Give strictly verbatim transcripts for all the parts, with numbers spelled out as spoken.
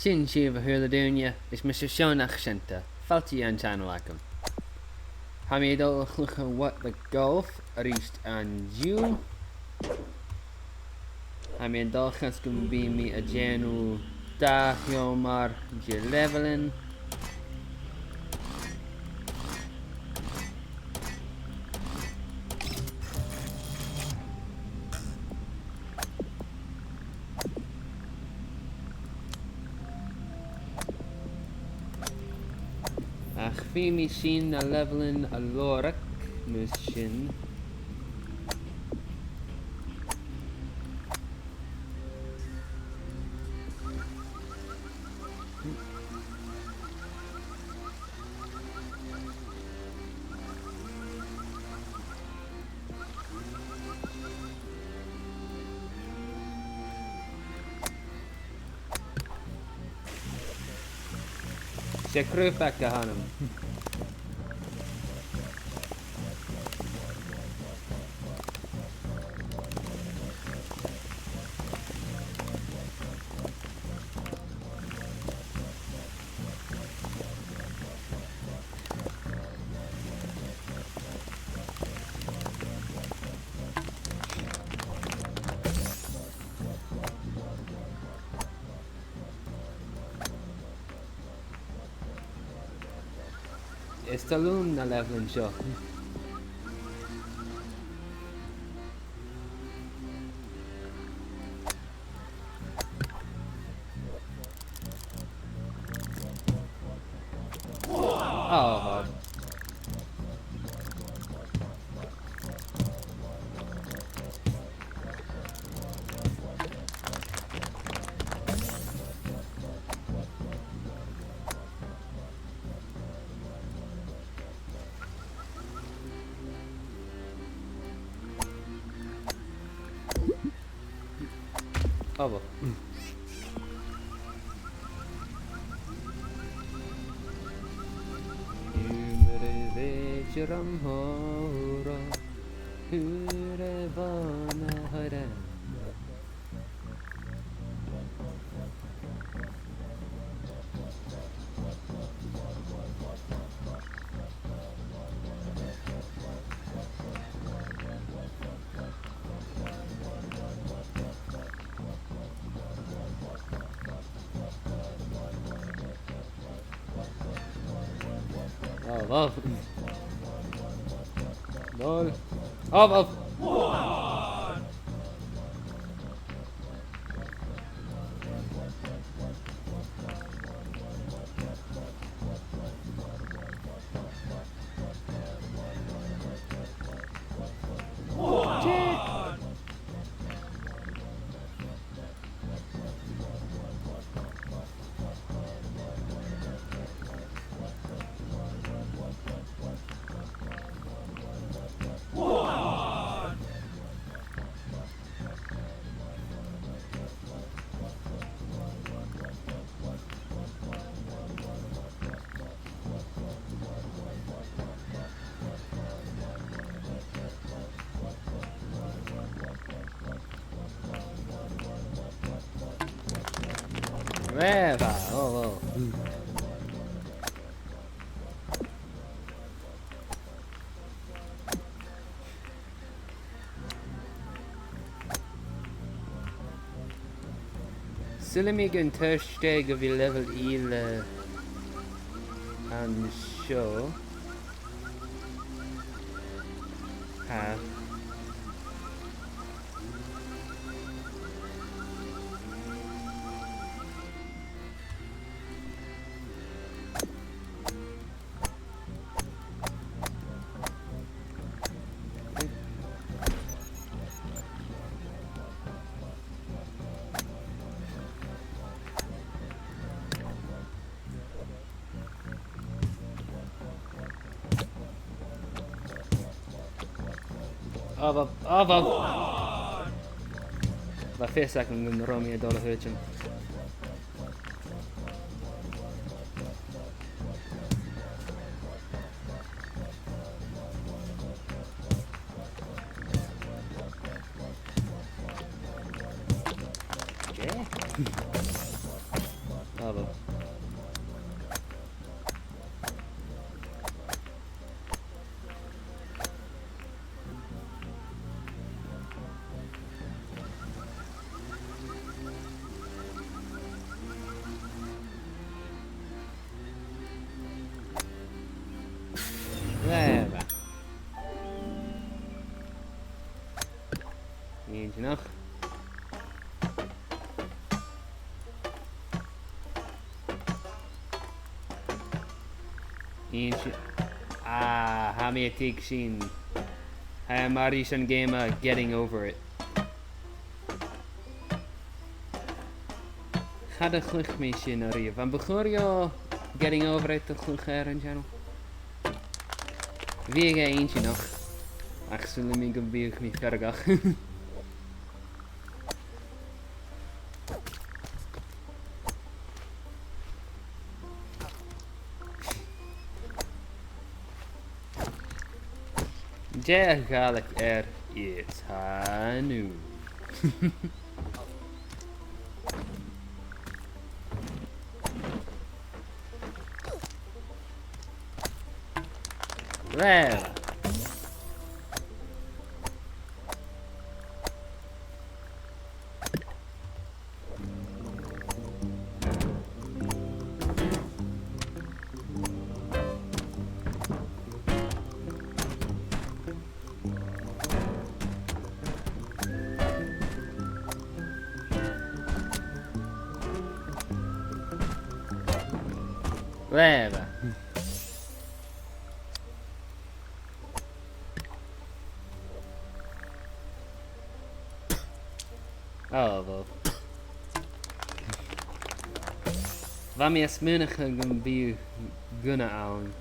Sin sibh, a h-uile duine, is mise Seonaidh Seanta. Fàilte dhan channel agam. Tha mi a' dol a chluich What the Golf a-rithist an-diugh. Tha mi an dòchas gum bi mi a' dèanamh dà sheòmar de leibhealan. 'S feumaidh mi sin na leibhealan a lorg, mar sin. 'S e craobh bheag a th' annam. Is toil leam na leibhealan seo. Oh, oh, well. Oh, wow. Lol. Oh, wow. Reva, oh, oh. Saoilidh mi gun toirt gu bhith leibheil eile an seo. Ha. Obh, obh, obh, obh. Bha fios agam gun robh mi a' dol a thuiteam. Okay. Hello. Glè mhath. Inntinneach. Inntinneach. Ah, tha mi a' tuigsinn. Tha e mar sin, geama Getting Over It. Cha do chluich mi sin a-riamh. Am bu chòir dhomh Getting Over It a chluich air an channel? Bhiodh e inntinneach, ach saoilidh mi gum biodh mi feargach. Dè a' Ghàidhlig air It's High Noon? Well. Glè mhath. Oh, well. Bha mi a' smaoineachadh gum biodh gunna ann.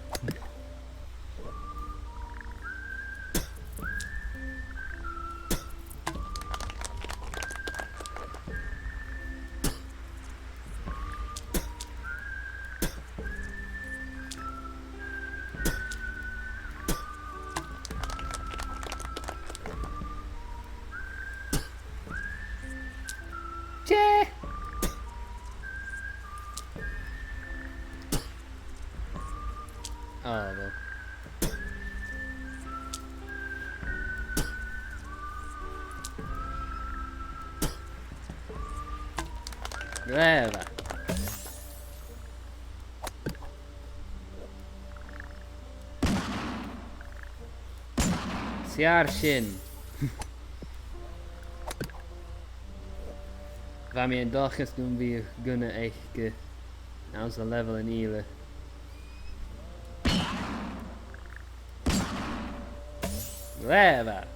Dè? Ah, well. Glè mhath. 'S fheàrr sin. Bha mi an dòchas gum biodh gunna aice anns an leibheil an ìle. Glè mhath.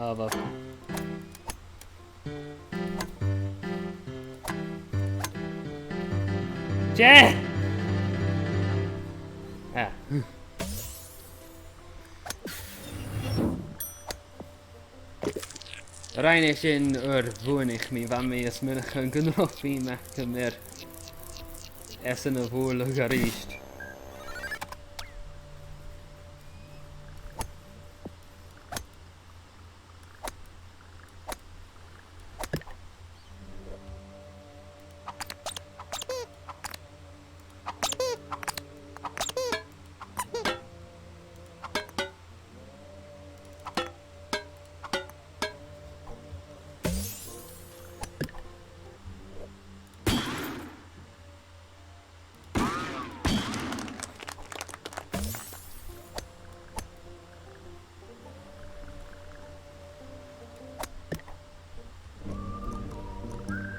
Oh, well. Dè? Ah. Rinn e sin oir bhuannaich mi, bha mi a' smaoineachadh gun robh feum agam air esan a bhualadh a-rithist.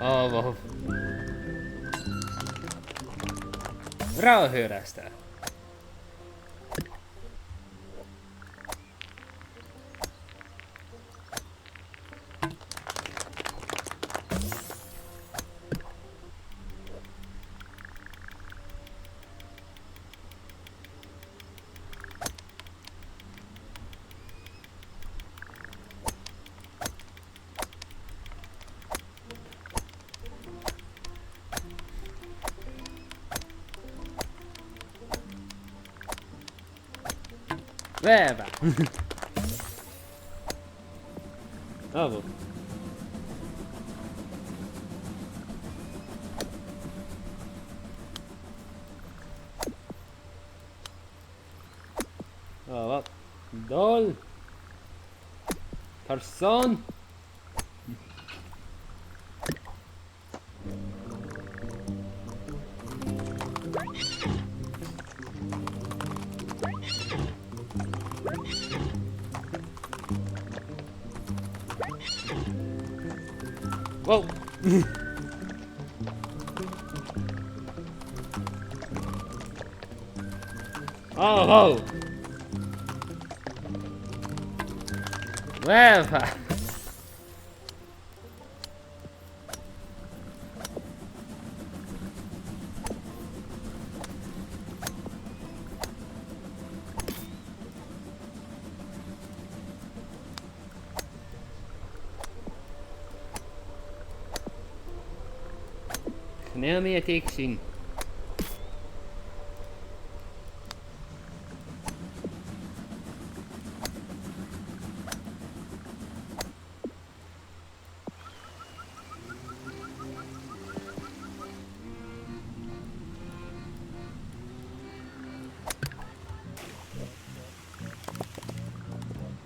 Oh, wow. Bravo, Rasta. Glè mhath. Ah, bhuel. Ah, bhuel. Dol. Carson. Whoa. Oh, oh. Well, chan eil mi a' tuigsinn.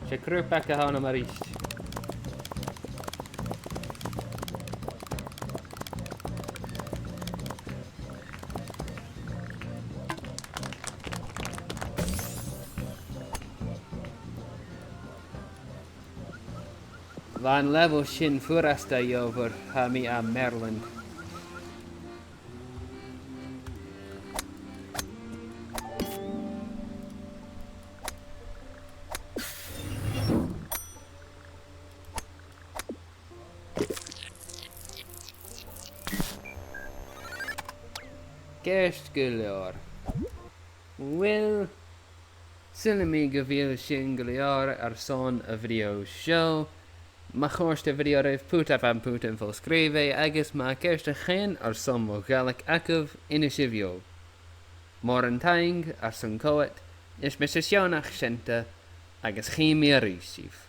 'S e crupac a th' annam a-rithist. Bha an level sin furasta, a Dhòmhnaill, tha mi a' mearachd. Ceart gu leòr. Uill, saoilidh mi gu bheil sin gu leòr airson a' bhideo seo. Ma chòrd a' bhideo ribh, put am putan fo-sgrìobhaidh, agus ma tha ceist agaibh airson mo Ghàidhlig agaibh, innsibh dhomh. Mòran taing airson coimhead, is mise Seònach Seunta, agus chì mi a-rithist sibh.